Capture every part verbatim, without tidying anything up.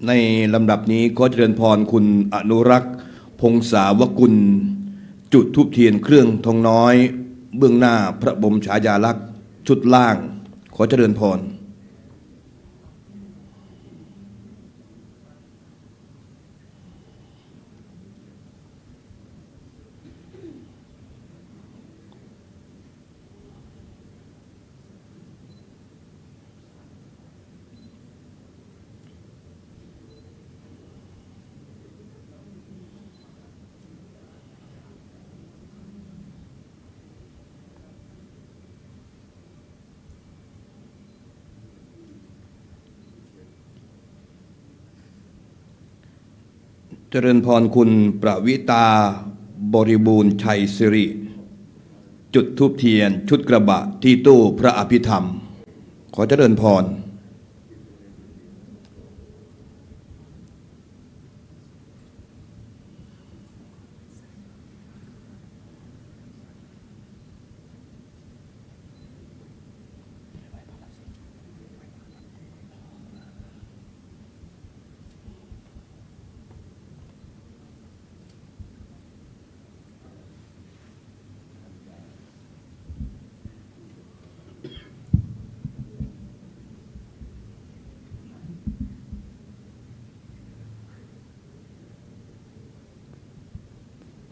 ในลำดับนี้ขอเจริญพรคุณอนุรักษ์ พงศาวกุล จุดธูปเทียนเครื่องทองน้อย เบื้องหน้าพระบรมฉายาลักษณ์ชุดล่าง ขอเจริญพร เจริญพรคุณประวิตา บริบูรณ์ชัยสิริ จุดธูปเทียนชุดกระบะที่ตู้พระอภิธรรม ขอเจริญพร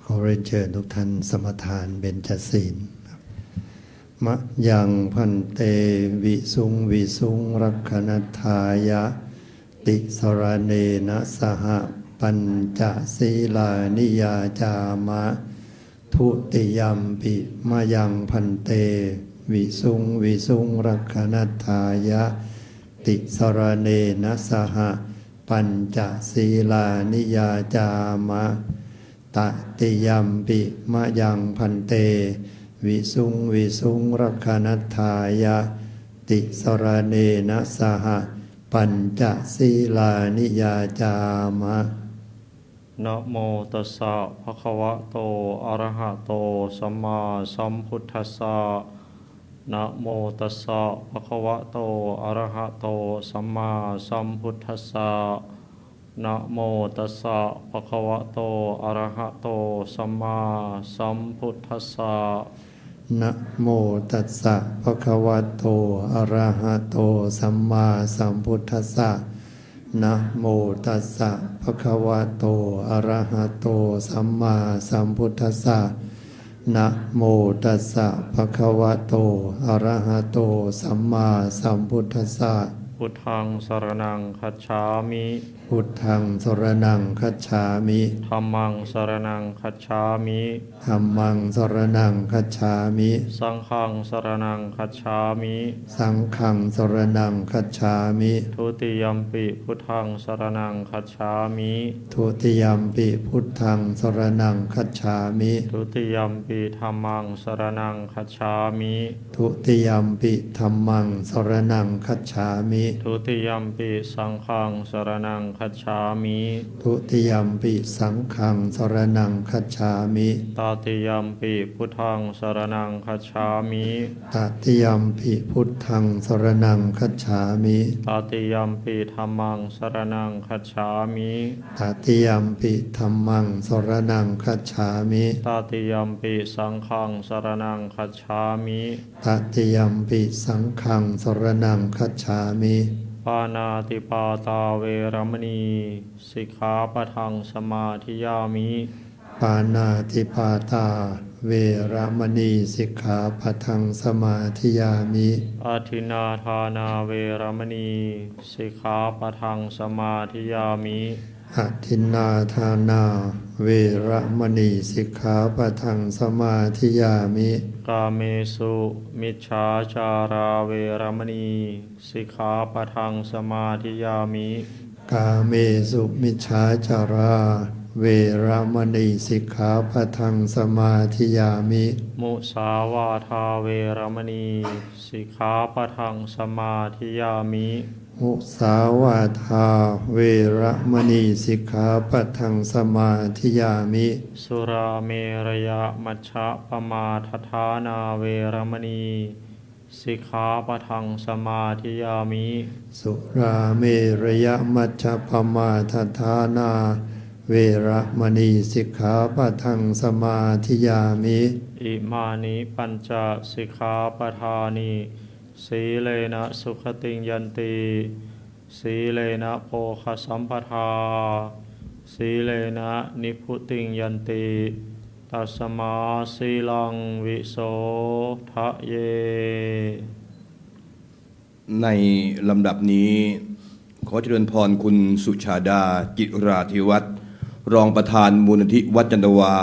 ขอเรียนเชิญทุกท่านสมาทานเบญจศีล Mayaṃ bhante visuṃ visuṃ rakkhaṇatthāya tisaraṇena saha pañca sīlāni yācāma. Dutiyampi mayaṃ bhante visuṃ visuṃ rakkhaṇatthāya tisaraṇena saha pañca sīlāni yācāma. Tatiyampi mayaṃ bhante visuṃ visuṃ rakkhaṇatthāya tisaraṇena saha pañca sīlāni yācāma. Namo tassa bhagavato arahato sammāsambuddhassa. Namo tassa bhagavato arahato sammāsambuddhassa. Namo tassa bhagavato arahato sammāsambuddhassa. Namo tassa bhagavato arahato sammāsambuddhassa. Namo tassa bhagavato arahato sammāsambuddhassa. Namo tassa bhagavato arahato sammāsambuddhassa. Buddhaṃ saraṇaṃ gacchāmi. Buddhaṃ saraṇaṃ gacchāmi. Dhammaṃ saraṇaṃ gacchāmi. Dhammaṃ saraṇaṃ gacchāmi. Saṅghaṃ saraṇaṃ gacchāmi. Saṅghaṃ saraṇaṃ gacchāmi. Dutiyampi buddhaṃ saraṇaṃ gacchāmi. Dutiyampi buddhaṃ saraṇaṃ gacchāmi. Dutiyampi dhammaṃ saraṇaṃ gacchāmi. Dutiyampi dhammaṃ saraṇaṃ gacchāmi. Dutiyampi saṅghaṃ saraṇaṃ gacchāmi. Dutiyampi saṅghaṃ saraṇaṃ gacchāmi. Tatiyampi buddhaṃ saraṇaṃ gacchāmi. Tatiyampi buddhaṃ saraṇaṃ gacchāmi. Tatiyampi dhammaṃ saraṇaṃ gacchāmi. Tatiyampi dhammaṃ saraṇaṃ gacchāmi. Tatiyampi saṅghaṃ saraṇaṃ gacchāmi. Tatiyampi saṅghaṃ saraṇaṃ gacchāmi. Pāṇātipātā veramaṇī sikkhāpadaṃ samādiyāmi. Pāṇātipātā veramaṇī sikkhāpadaṃ samādiyāmi. Adinnādānā veramaṇī sikkhāpadaṃ samādiyāmi. Adinnādānā veramaṇī sikkhāpadaṃ samādiyāmi. Kāmesu micchācārā veramaṇī sikkhāpadaṃ samādiyāmi. Kāmesu micchācārā veramaṇī sikkhāpadaṃ samādiyāmi. Musāvādā veramaṇī sikkhāpadaṃ samādiyāmi. Musāvādā veramaṇī sikkhāpadaṃ samādiyāmi. Surāmerayamajjapamādaṭṭhānā veramaṇī Sikkhāpadaṃ samādiyāmi. Surāmerayamajjapamādaṭṭhānā veramaṇī sikkhāpadaṃ samādiyāmi. Imāni pañca sikkhāpadāni. Sīlena sugatiṃ yanti, sīlena bhogasampadā, sīlena nibbutiṃ yanti, tasmā sīlaṃ visodhaye. ในลำดับนี้ ขอเจริญพรคุณสุชาดา จิราธิวัฒน์ รองประธานมูลนิธิวัดจันทวา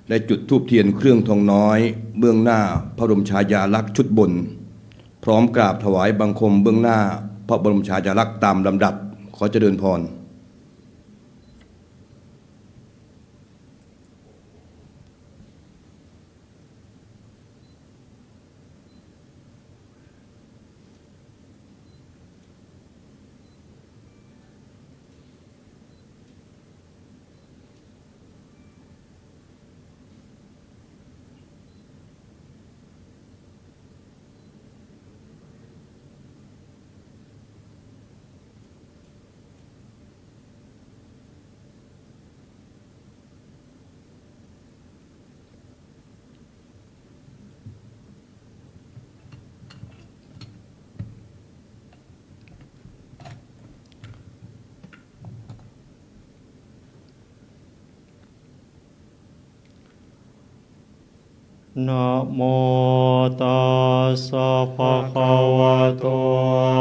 ได้จุดธูปเทียนเครื่องทองน้อย เบื้องหน้าพระบรมฉายาลักษณ์ชุดบน พร้อมกราบถวายบังคมเบื้องหน้าพระบรมฉายาลักษณ์ตามลำดับ ขอเจริญพร Namo tassa bhagavato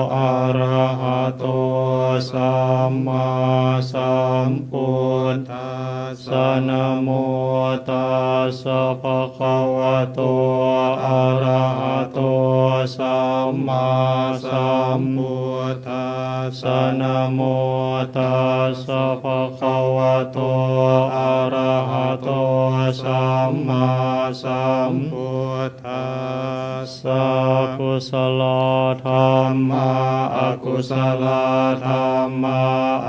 arahato sammāsambuddhassa. Namo tassa bhagavato arahato sammāsambuddhassa. Namo tassa bhagavato arahato sammāsambuddhassa. Kusalā dhammā, akusalā dhammā,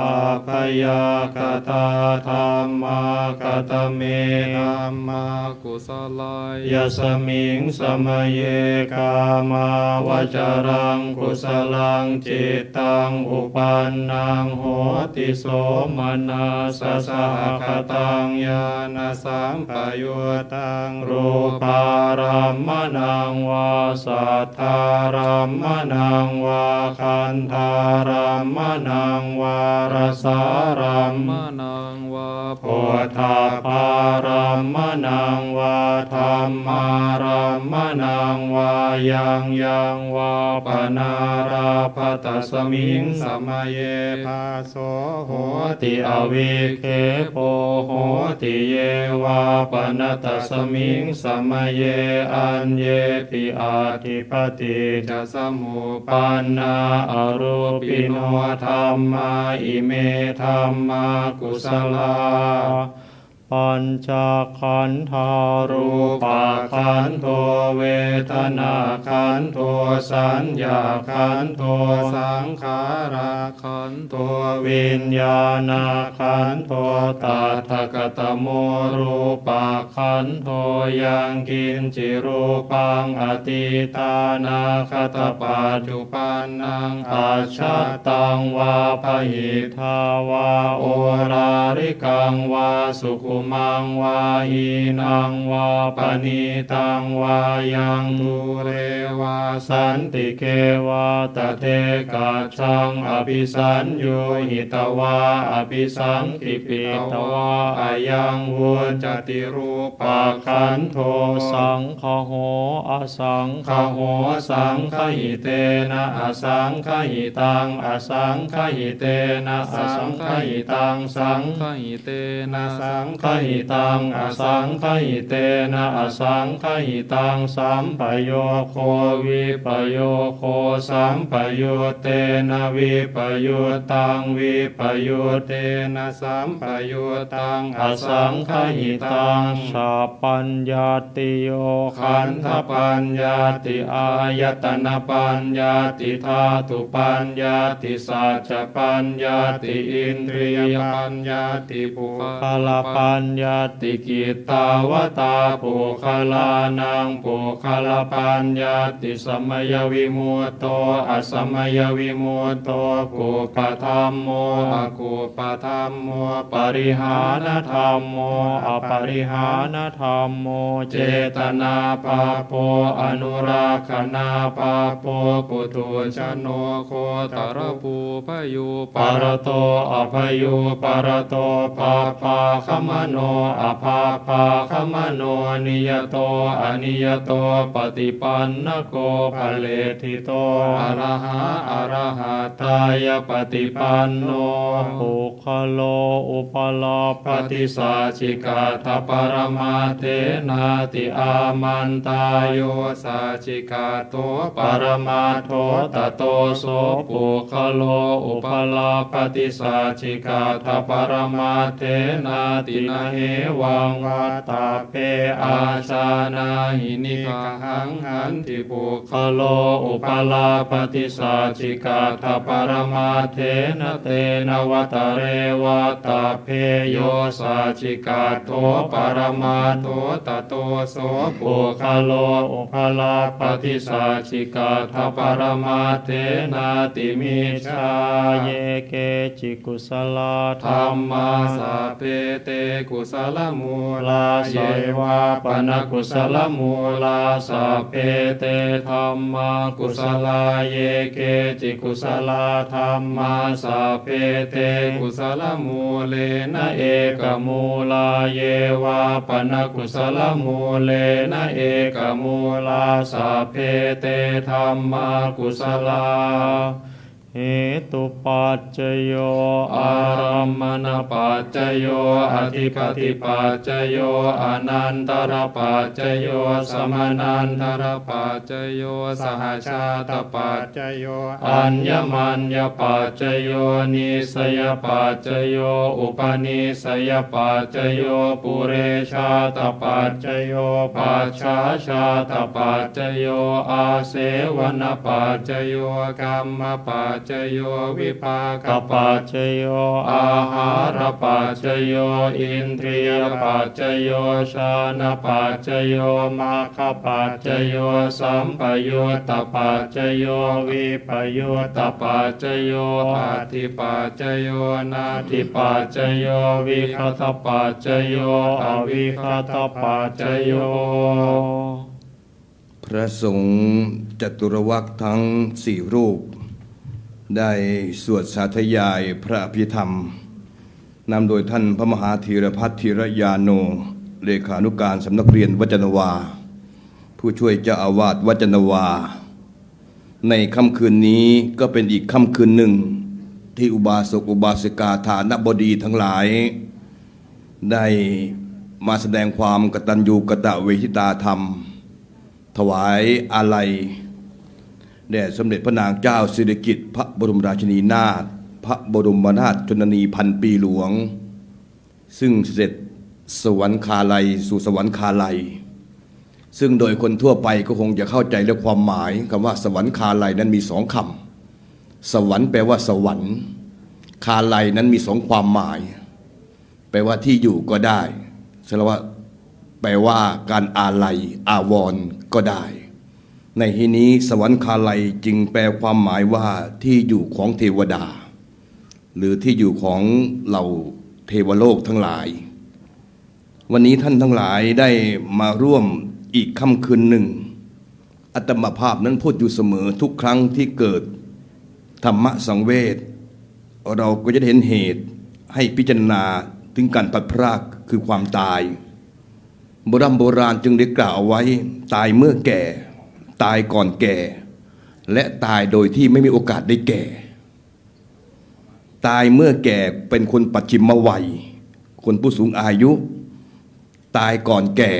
abyākatā dhammā. Katame dhammā kusalā? Yasmiṃ samaye kāmāvacaraṃ kusalaṃ cittaṃ uppannaṃ hoti somanassasahagataṃ ñāṇasampayuttaṃ rūpārammaṇaṃ vā saddārammaṇaṃ vā gandhārammaṇaṃ vā rasārammaṇaṃ vā phoṭṭhabbārammaṇaṃ vā dhammārammaṇaṃ vā yaṃ yaṃ vā panārabha tasmiṃ samaye phasso hoti avikkhepo hoti. Ye vā pana tasmiṃ samaye aññepi atthi paṭiccasamuppannā arūpino dhammā ime dhammā kusalā. Pañcakkhandhā rūpakkhandho vedanākkhandho saññākkhandho saṅkhārakkhandho viññāṇakkhandho. Tattha katamo rūpakkhandho? Yaṅkiñci rūpaṃ atītānāgatapaccuppannaṃ ajjhattaṃ vā bahiddhā vā oḷārikaṃ vā sukhumaṃ vā hīnaṃ vā paṇītaṃ vā yaṃ dūre vā santike vā tadekajjhaṃ abhisaññūhitvā abhisaṅkhipitvā ayaṃ vuccati rūpakkhandho. Saṅgaho asaṅgaho saṅgahitena asaṅgahitaṃ asaṅgahitena asaṅgahitaṃ saṅgahitena saṅgahitaṃ asaṅgahitena asaṅgahitaṃ sampayogo vippayogo sampayuttena vippayuttaṃ vippayuttena sampayuttaṃ asaṅgahitaṃ. Cha paññattiyo khandhapaññatti āyatanapaññatti dhātupaññatti saccapaññatti indriyapaññatti puggalapaññatti paññattikittāvatā puggalānaṃ puggalappaññatti samayavimutto asamayavimutto kuppadhammo akuppadhammo parihānadhammo aparihānadhammo cetanābhabbo anurakkhanābhabbo puthujjano gotrabhū bhayūparato abhayūparato bhabbāgamano abhabbāgamano niyato aniyato paṭipannako phaleṭṭhito arahā arahattāya paṭipanno puggalo upalabbhati saccikaṭṭhaparamaṭṭhenāti. Āmantā. Yo saccikaṭṭho paramaṭṭho tato so puggalo upalabbhati saccikaṭṭhaparamaṭṭhenāti. Na hevaṃ vattabbe. Ājānāhi niggahaṃ. Hañci puggalo upalabbhati saccikaṭṭhaparamaṭṭhena tena vatare vattabbe. Yo saccikaṭṭho paramaṭṭho tato so puggalo upalabbhati saccikaṭṭhaparamaṭṭhenāti micchā. Ye keci kusalā dhammā sabbe te kusalamūlā. Ye vā pana kusalamūlā sabbe te dhammā kusalā. Ye keci kusalā dhammā sabbe te kusalamūlena ekamūlā. Ye vā pana kusalamūlena ekamūlā sabbe te dhammā kusalā. Hetupaccayo ārammaṇapaccayo adhipatipaccayo anantarapaccayo samanantarapaccayo sahajātapaccayo aññamaññapaccayo nissayapaccayo upanissayapaccayo purejātapaccayo pacchājātapaccayo āsevanapaccayo kammapaccayo vipākapaccayo āhārapaccayo indriyapaccayo jhānapaccayo maggapaccayo sampayuttapaccayo vipayuttapaccayo atthipaccayo natthipaccayo vigatapaccayo avigatapaccayo. พระสงฆ์จตุรวรรคทั้งสี่รูป ได้สวดสาธยายพระอภิธรรม นำโดยท่านพระมหาธีรพัฒน์ธีรยาโน เลขานุการสำนักเรียนวัจจนวา ผู้ช่วยเจ้าอาวาสวัจจนวา ในค่ำคืนนี้ก็เป็นอีกค่ำคืนหนึ่ง ที่อุบาสกอุบาสิกาทานบดีทั้งหลาย ได้มาแสดงความกตัญญูกตเวทิตาธรรม ถวายอาลัย แด่สมเด็จพระนางเจ้าสิริกิติ์ พระบรมราชินีนาถ พระบรมราชชนนีพันปีหลวง ซึ่งเสด็จสวรรคาลัยสู่สวรรคาลัย ซึ่งโดยคนทั่วไปก็คงจะเข้าใจเรื่องความหมายคำว่าสวรรคาลัยนั้นมีสองคำ สวรรค์แปลว่าสวรรค์ คาลัยนั้นมีสองความหมาย แปลว่าที่อยู่ก็ได้ สำหรับว่า แปลว่าการอาลัยอาวรณ์ก็ได้ ในที่นี้สวรรคาลัยจึงแปลความหมายว่าที่อยู่ของเทวดา หรือที่อยู่ของเหล่าเทวโลกทั้งหลาย วันนี้ท่านทั้งหลายได้มาร่วมอีกค่ำคืนหนึ่ง อาตมาภาพนั้นพูดอยู่เสมอทุกครั้งที่เกิดธรรมสังเวช เราก็จะได้เห็นเหตุให้พิจารณาถึงการพลัดพรากคือความตาย โบราณโบราณจึงได้กล่าวเอาไว้ ตายเมื่อแก่ ตายก่อนแก่ และตายโดยที่ไม่มีโอกาสได้แก่ ตายเมื่อแก่เป็นคนปัจฉิมวัย คนผู้สูงอายุ ตายก่อนแก่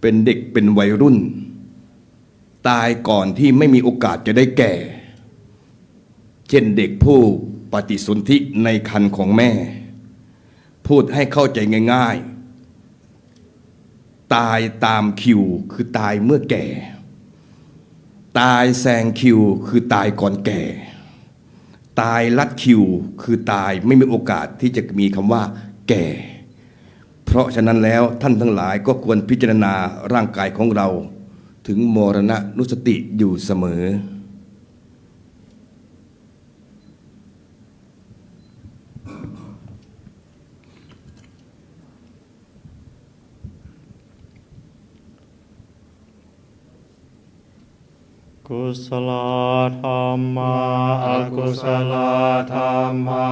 เป็นเด็กเป็นวัยรุ่น ตายก่อนที่ไม่มีโอกาสจะได้แก่ เช่นเด็กผู้ปฏิสนธิในครรภ์ของแม่ พูดให้เข้าใจง่ายๆ ตายตามคิวคือตายเมื่อแก่ ตายแซงคิวคือตายก่อนแก่ ตายลัดคิวคือตายไม่มีโอกาสที่จะมีคำว่าแก่ เพราะฉะนั้นแล้วท่านทั้งหลายก็ควรพิจารณาร่างกายของเรา ถึงมรณานุสติอยู่เสมอ Kusalā dhammā, akusalā dhammā,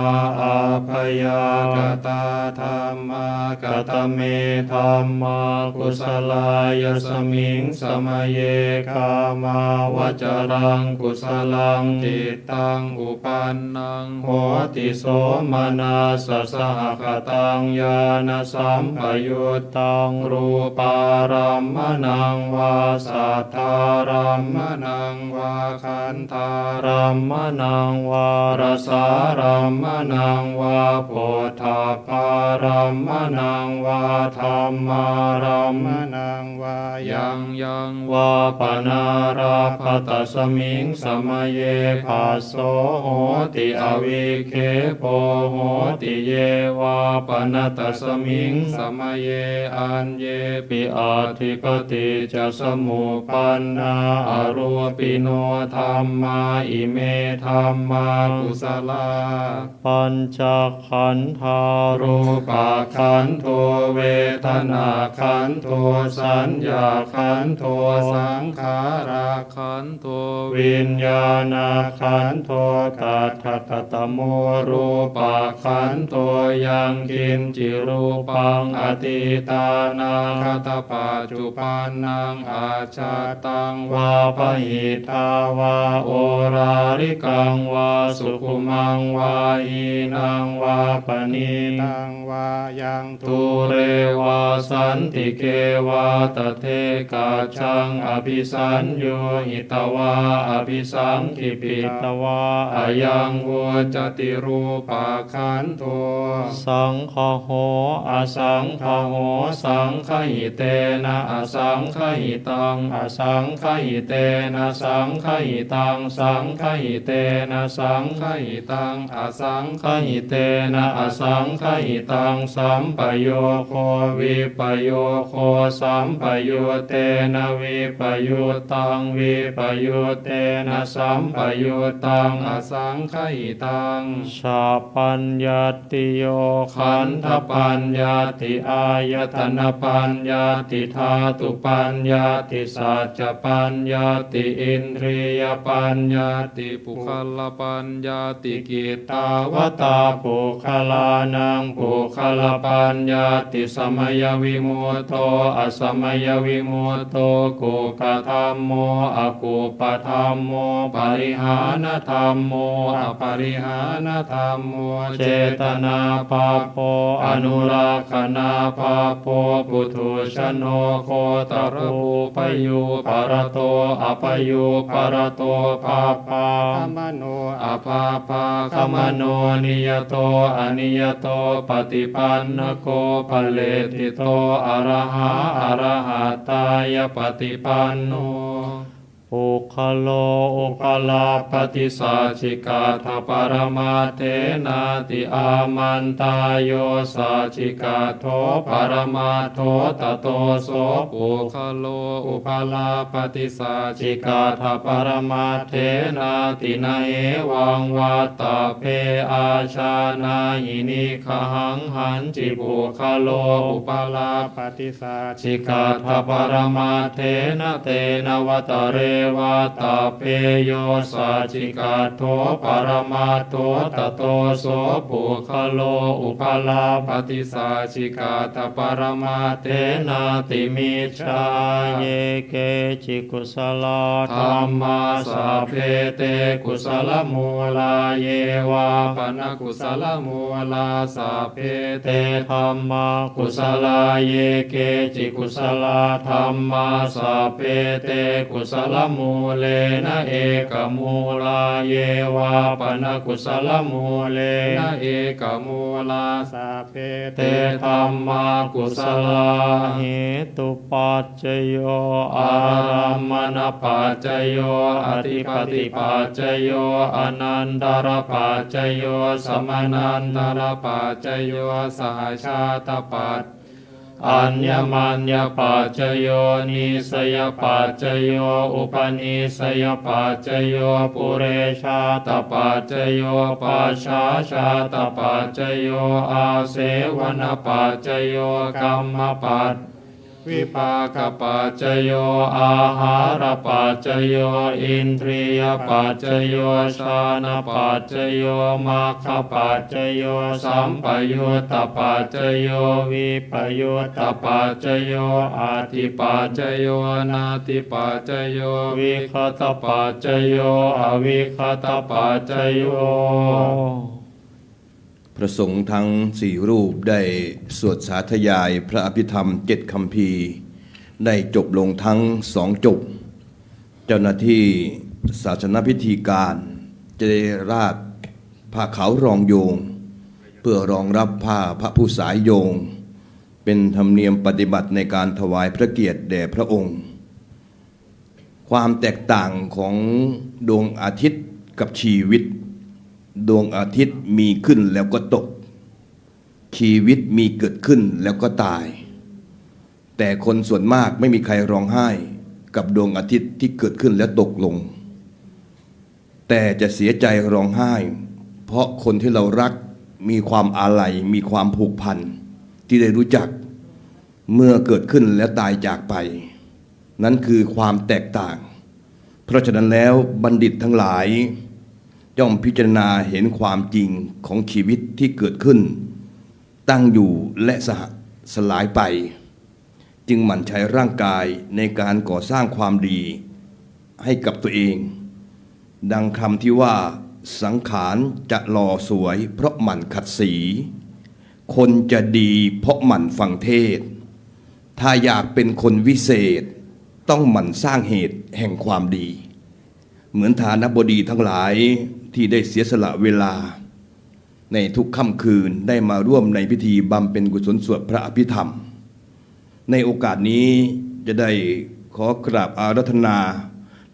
abyākatā dhammā. Katame dhammā kusalā? Yasmiṃ samaye kāmāvacaraṃ kusalaṃ cittaṃ upannaṃ hoti somanassasahagataṃ ñāṇasampayuttaṃ rūpārammaṇaṃ vā saddārammaṇaṃ vā gandhārammaṇaṃ vā rasārammaṇaṃ vā phoṭṭhabbārammaṇaṃ vā dhammārammaṇaṃ vā yaṃ yaṃ vā panārabbha, tasmiṃ samaye phasso hoti, avikkhepo hoti. Ye vā pana tasmiṃ samaye aññepi atthi paṭiccasamuppannā arūpino dhammā, ime dhammā kusalā. Pañcakkhandhā. Rūpakkhandho, vedanākkhandho, saññākkhandho, saṅkhārakkhandho, viññāṇakkhandho. Tattha katamo rūpakkhandho? Yaṃ kiñci rūpaṃ atītānāgatapaccuppannaṃ ajjhattaṃ vā bahiddhā vā oḷārikaṃ vā sukhumaṃ vā hīnaṃ vā paṇītaṃ vā yaṃ dūre vā santike vā tadekajjhaṃ abhisaññūhitvā abhisaṅkhipitvā, ayaṃ vuccati rūpakkhandho. Saṅgaho asaṅgaho, saṅgahitena asaṅgahitaṃ, asaṅgahitena saṅgahitaṃ, saṅgahitena saṅgahitaṃ, asaṅgahitena asaṅgahitaṃ, sampayogo vippayogo, sampayuttena vippayuttaṃ, vippayuttena sampayuttaṃ, asaṅgahitaṃ. Cha paññattiyo, khandhapaññatti, āyatanapaññatti, dhātupaññatti, saccapaññatti, indriyapaññatti, puggalapaññatti. Kittāvatā puggalānaṃ puggalapaññatti? Samayavimutto asamayavimutto, kuppadhammo akuppadhammo, parihānadhammo aparihānadhammo, cetanābhabbo anurakkhanābhabbo, puthujjano gotrabhū payūparato apayūparato, bhabbāgamano abhabbāgamano, niyato aniyato, paṭipannako phaleṭṭhito, arahā arahattāya paṭipanno. Puggalo upalabbhati saccikaṭṭhaparamatthenāti? Āmantā. Yo saccikaṭṭho paramattho, tato so puggalo upalabbhati saccikaṭṭhaparamatthenāti? Na hevaṃ vattabbe. Ājānāhi niggahaṃ. Hañci puggalo upalabbhati saccikaṭṭhaparamatthenā, tena vata re vattabbe. Yo saccikaṭṭho paramattho, tato so puggalo upalabbhati saccikaṭṭhaparamatthenāti micchā. Ye keci kusalā dhammā, sabbe te kusalamūlā. Ye vā pana kusalamūlā, sabbe te dhammā kusalā. Ye keci kusalā dhammā, sabbe te kusalamūlena ekamūlā. Ye vā pana kusalamūlena ekamūlā, sabbe te dhammā kusalā. Hetupaccayo, ārammaṇapaccayo, adhipatipaccayo, anantarapaccayo, samanantarapaccayo, sahajātapac Aññamaññapaccayo, nissayapaccayo, upanissayapaccayo, purejātapaccayo, pacchājātapaccayo, āsevanapaccayo, kammapat vipākapaccayo, āhārapaccayo, indriyapaccayo, jhānapaccayo, maggapaccayo, sampayuttapaccayo, vippayuttapaccayo, atthipaccayo, natthipaccayo, vigatapaccayo, avigatapaccayo. พระสงฆ์ทั้งสี่รูปได้สวดสาธยายพระอภิธรรมเจ็ดคัมภีร์ ได้จบลงทั้งสองจบ เจ้าหน้าที่ศาสนพิธีการจะได้ราดผ้าขาวรองโยง เพื่อรองรับผ้าพระผู้สายโยง เป็นธรรมเนียมปฏิบัติในการถวายพระเกียรติแด่พระองค์ ความแตกต่างของดวงอาทิตย์กับชีวิต ดวงอาทิตย์มีขึ้นแล้วก็ตก ชีวิตมีเกิดขึ้นแล้วก็ตาย แต่คนส่วนมากไม่มีใครร้องไห้กับดวงอาทิตย์ที่เกิดขึ้นแล้วตกลง แต่จะเสียใจร้องไห้ เพราะคนที่เรารักมีความอาลัย มีความผูกพันที่ได้รู้จัก เมื่อเกิดขึ้นแล้วตายจากไป นั้นคือความแตกต่าง เพราะฉะนั้นแล้วบัณฑิตทั้งหลาย ย่อมพิจารณาเห็นความจริงของชีวิตที่เกิดขึ้น ตั้งอยู่และสห- สลายไป จึงหมั่นใช้ร่างกายในการก่อสร้างความดีให้กับตัวเอง ดังคำที่ว่า สังขารจะหล่อสวยเพราะหมั่นขัดสี คนจะดีเพราะหมั่นฟังเทศน์ ถ้าอยากเป็นคนวิเศษ ต้องหมั่นสร้างเหตุแห่งความดี เหมือนทานบดีทั้งหลายที่ได้เสียสละเวลา ในทุกค่ำคืนได้มาร่วมในพิธีบำเพ็ญกุศลสวดพระอภิธรรม ในโอกาสนี้จะได้ขอกราบอาราธนา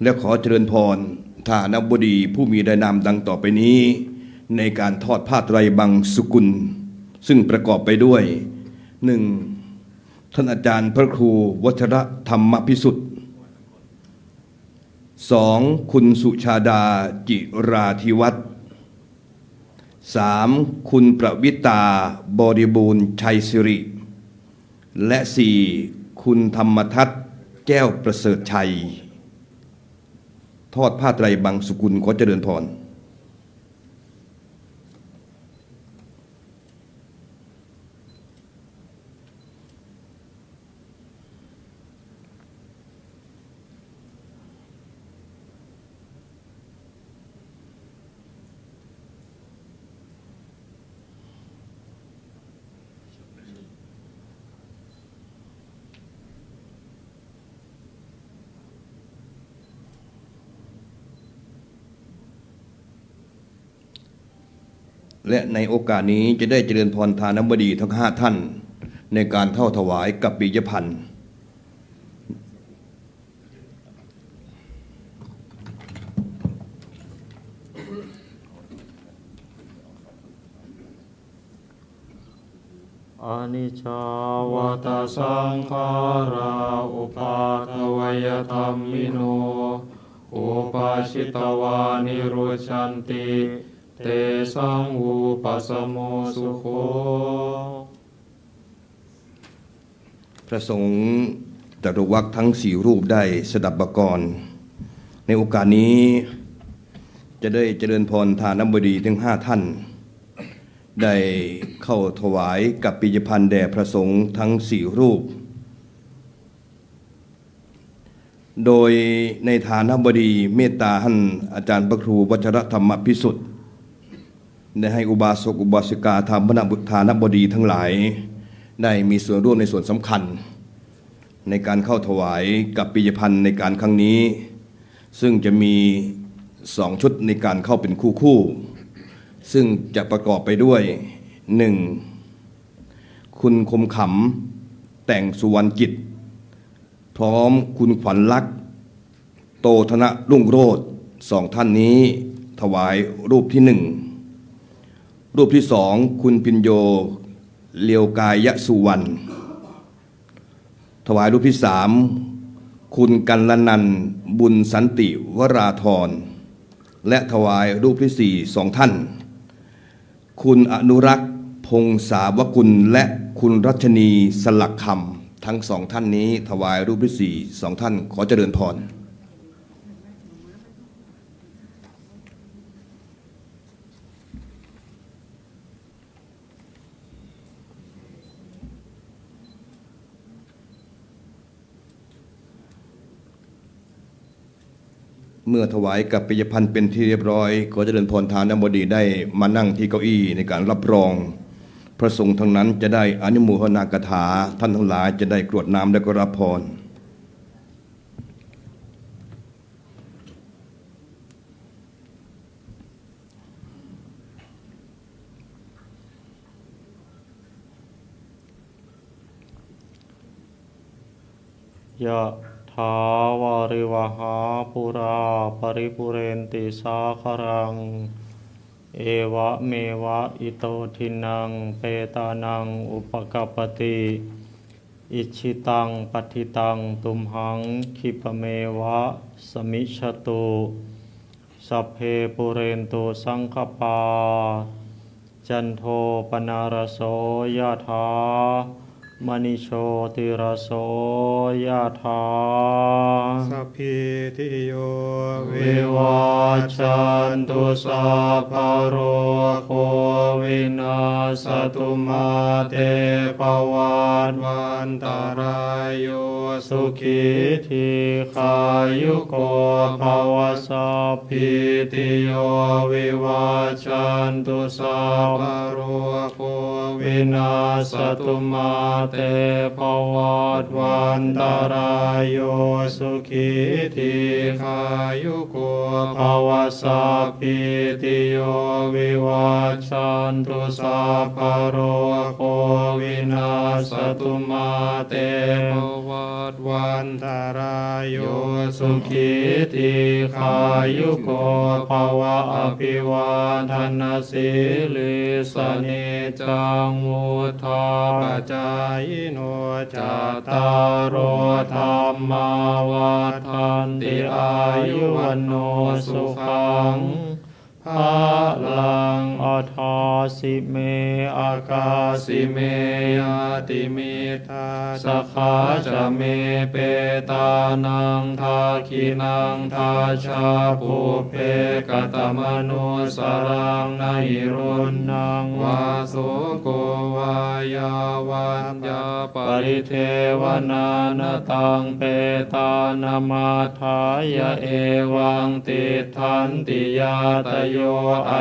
และขอเจริญพรทานบดีผู้มีรายนามดังต่อไปนี้ ในการทอดผ้าไตรบังสุกุล ซึ่งประกอบไปด้วย หนึ่ง ท่านอาจารย์พระครูวัชรธรรมพิสุทธิ์ สอง คุณสุชาดา จิราธิวัฒน์ สาม คุณประวิตา บริบูรณ์ชัยสิริ และสี่ คุณธรรมทัศน์ แก้วประเสริฐชัย ทอดผ้าไตรบังสุกุล ขอเจริญพร และในโอกาสนี้จะได้เจริญพรทานบดีทั้งห้าท่าน ในการเข้าถวายกัปปิยพันธ์ Aniccā vata saṅkhārā, uppādavayadhammino, uppajjitvā nirujjhanti, tesaṃ vūpasamo sukho. พระสงฆ์จตุวักทั้งสี่รูปได้สดับปกรณ์ ในโอกาสนี้จะได้เจริญพรทานบดีทั้งห้าท่าน ได้เข้าถวายกัปปิยพันธ์แด่พระสงฆ์ทั้งสี่รูป โดยในทานบดีเมตตาท่านอาจารย์พระครูวัชรธรรมพิสุทธิ์ ได้ให้อุบาสกอุบาสิกาทานบ- ทานบดีทั้งหลาย ได้มีส่วนร่วมในส่วนสำคัญ ในการเข้าถวายกัปปิยพันธ์ในการครั้งนี้ ซึ่งจะมีสองชุดในการเข้าเป็นคู่คู่ ซึ่งจะประกอบไปด้วย หนึ่ง คุณคมขำ แต่งสุวรรณกิจ พร้อมคุณขวัญลักษณ์ โตธนรุ่งโรจน์ สองท่านนี้ถวายรูปที่หนึ่ง รูปที่สอง คุณพิญโญ เลียวกายสุวรรณ ถวายรูปที่สาม คุณกัลลนันท์ บุญสันติวราธร และถวายรูปที่สี่ สองท่าน คุณอนุรักษ์ พงศาวกุล และคุณรัชนี สลักคำ ทั้งสองท่านนี้ถวายรูปที่สี่ สองท่าน ขอเจริญพร เมื่อถวายกัปปิยภัณฑ์เป็นที่เรียบร้อย ขอเจริญพร ทานบดีได้มานั่งที่เก้าอี้ในการรับรอง พระสงฆ์ทั้งนั้นจะได้อนุโมทนากถา ท่านทั้งหลายจะได้กรวดน้ำและก็รับพร Yathā vārivahā pūrā paripūrenti sāgaraṃ, evameva ito dinnaṃ petānaṃ upakappati. Icchitaṃ patthitaṃ tumhaṃ khippameva samijjhatu. Sabbe pūrentu saṅkappā, cando paṇṇaraso yathā, maṇi jotiraso yathā. Sabbītiyo vivajjantu, sabbarogo vinassatu, mā te bhavatvantarāyo, sukhī dīghāyuko bhava. Sabbītiyo vivajjantu, sabbarogo vinassatu, mā te bhavatvantarāyo, sukhī dīghāyuko bhava. Sabbītiyo vivajjantu, sabbarogo vinassatu, mā te bhavatvantarāyo, sukhī dīghāyuko bhava. Abhivādanasīlissa niccaṃ vuḍḍhāpacāyino, cattāro dhammā vaḍḍhanti, āyu vaṇṇo sukhaṃ balaṃ. Adāsi me akāsi me ñātimittā, sakhā ca me petānaṃ dakkhiṇaṃ dajjā, pubbe katamanussaraṃ. Na hi ruṇṇaṃ vā soko vā yā vaññā paridevanā, na taṃ petānamatthāya evaṃ tiṭṭhanti ñātayo.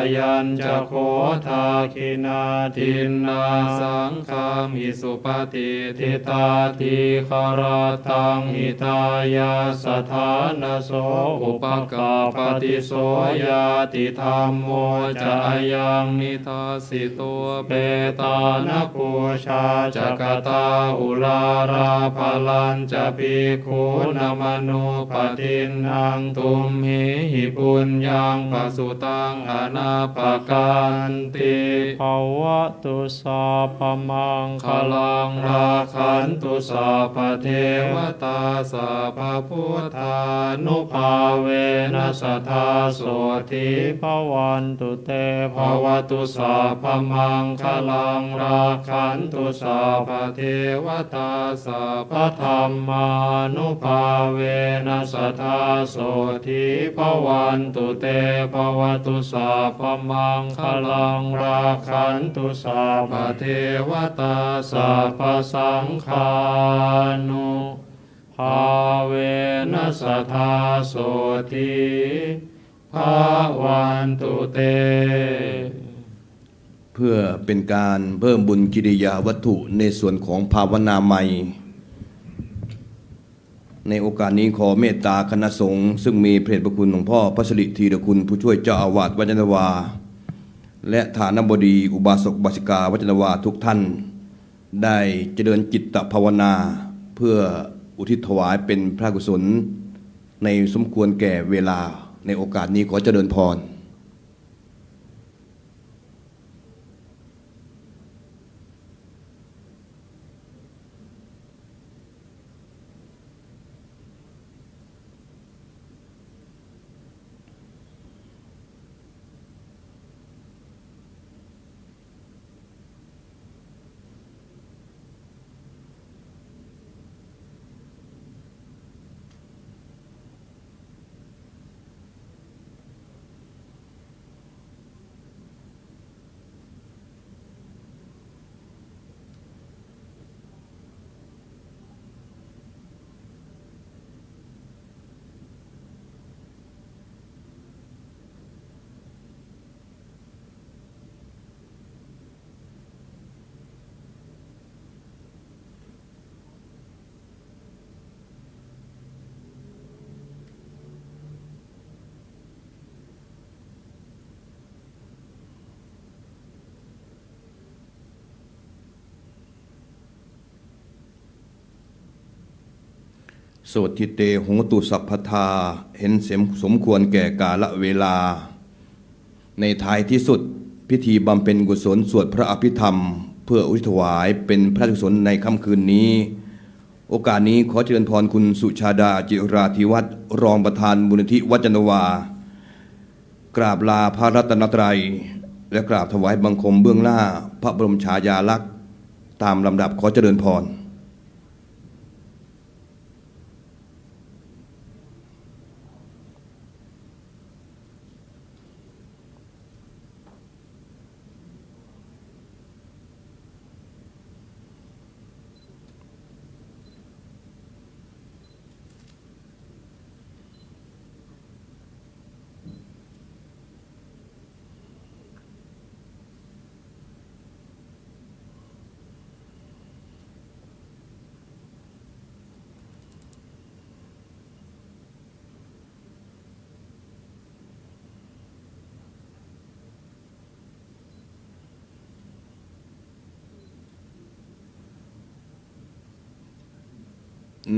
Ayañca kho dakkhiṇā dinnā saṅghamhi supatiṭṭhitā, dīgharattaṃ hitāyassa ṭhānaso upakappati. So ñātidhammo ca ayaṃ nidassito, petāna pūjā ca katā uḷārā, balañca bhikkhūnamanuppadinnaṃ, tumhehi puññaṃ pasutaṃ anappakanti. Bhavatu sabbamaṅgalaṃ, rakkhantu sabbadevatā, sabbabuddhānubhāvena sadā sotthī bhavantu te. Bhavatu sabbamaṅgalaṃ, rakkhantu sabbadevatā, sabbadhammānubhāvena sadā sotthī bhavantu te. Bhavatu sabbamaṅgalaṃ, rakkhantu sabbadevatā, sabbasaṅghānubhāvena sadā sotthī bhavantu te. เพื่อเป็นการเพิ่มบุญกิริยาวัตถุในส่วนของภาวนาใหม่ ในโอกาสนี้ขอเมตตาคณะสงฆ์ ซึ่งมีพระเดชพระคุณหลวงพ่อพระสิริธีรคุณ ผู้ช่วยเจ้าอาวาสวัดยานนาวา และฐานบดี อุบาสกอุบาสิกาวัดยานนาวาทุกท่าน ได้เจริญจิตภาวนา เพื่ออุทิศถวายเป็นพระกุศล ในสมควรแก่เวลา ในโอกาสนี้ขอเจริญพร เ Sotthi te hotu sabbadā เห็นสมควรแก่กาลเวลา ในท้ายที่สุด พิธีบำเพ็ญกุศลสวดพระอภิธรรม เพื่ออุทิศถวายเป็นพระราชกุศลในค่ำคืนนี้ โอกาสนี้ขอเจริญพรคุณสุชาดา จิราธิวัฒน์ รองประธานมูลนิธิวัจจนวา กราบลาพระรัตนตรัย และกราบถวายบังคมเบื้องหน้าพระบรมฉายาลักษณ์ ตามลำดับขอเจริญพร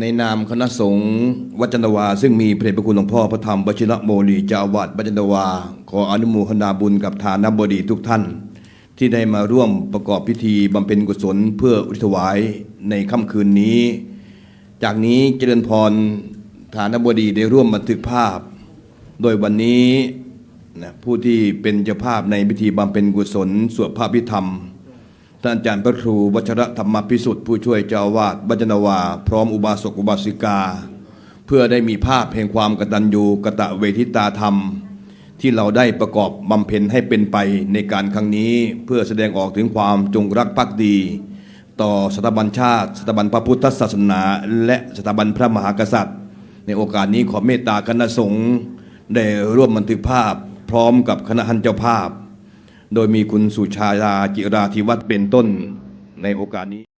ในนามคณะสงฆ์วัจจนวา ซึ่งมีพระเดชพระคุณหลวงพ่อพระธรรมวชิรโมลี เจ้าอาวาสวัจจนวา ขออนุโมทนาบุญกับทานบดีทุกท่าน ที่ได้มาร่วมประกอบพิธีบำเพ็ญกุศลเพื่ออุทิศถวายในค่ำคืนนี้ จากนี้เจริญพร ทานบดีได้ร่วมบันทึกภาพ โดยวันนี้นะ ผู้ที่เป็นเจ้าภาพในพิธีบำเพ็ญกุศลสวดพระอภิธรรม ท่านอาจารย์พระครูวัชรธรรมพิสุทธิ์ ผู้ช่วยเจ้าอาวาสวัจจนวา พร้อมอุบาสกอุบาสิกา เพื่อได้มีภาพแห่งความกตัญญูกตเวทิตาธรรม ที่เราได้ประกอบบำเพ็ญให้เป็นไปในการครั้งนี้ เพื่อแสดงออกถึงความจงรักภักดี ต่อสถาบันชาติ สถาบันพระพุทธศาสนา และสถาบันพระมหากษัตริย์ ในโอกาสนี้ขอเมตตาคณะสงฆ์ได้ร่วมบันทึกภาพพร้อมกับคณะท่านเจ้าภาพ โดยมีคุณสุชาดา จิราธิวัฒน์เป็นต้น ในโอกาสนี้